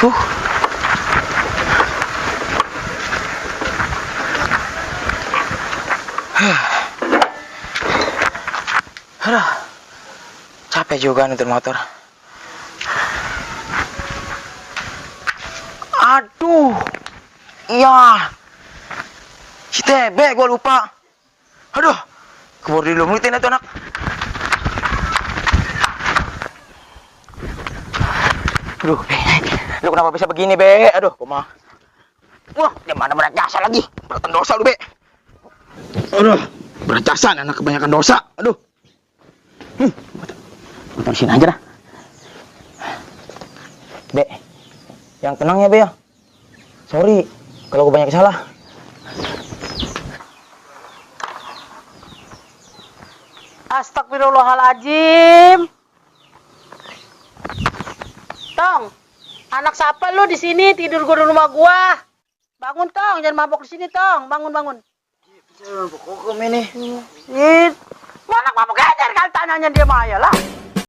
Huh. Aduh, capek juga nyetir motor. Aduh, iya, si Tebe gue lupa. Aduh, keburu dilumutin itu anak. Aduh, lu kenapa bisa begini, Be? Aduh, mah. Wah, di mana berat jasa lagi? Beratan dosa lu, Be. Aduh, berat jasa anak kebanyakan dosa. Aduh. Motor sini aja dah. Be, yang tenang ya, Be ya. Sorry kalau gue banyak salah. Astagfirullahaladzim. Tong, anak siapa lu di sini tidur gua di rumah gua? Bangun Tong, jangan mabok di sini Tong. Bangun. Pokoknya ini. Mana mabok aja kan tanyanya dia Maya lah.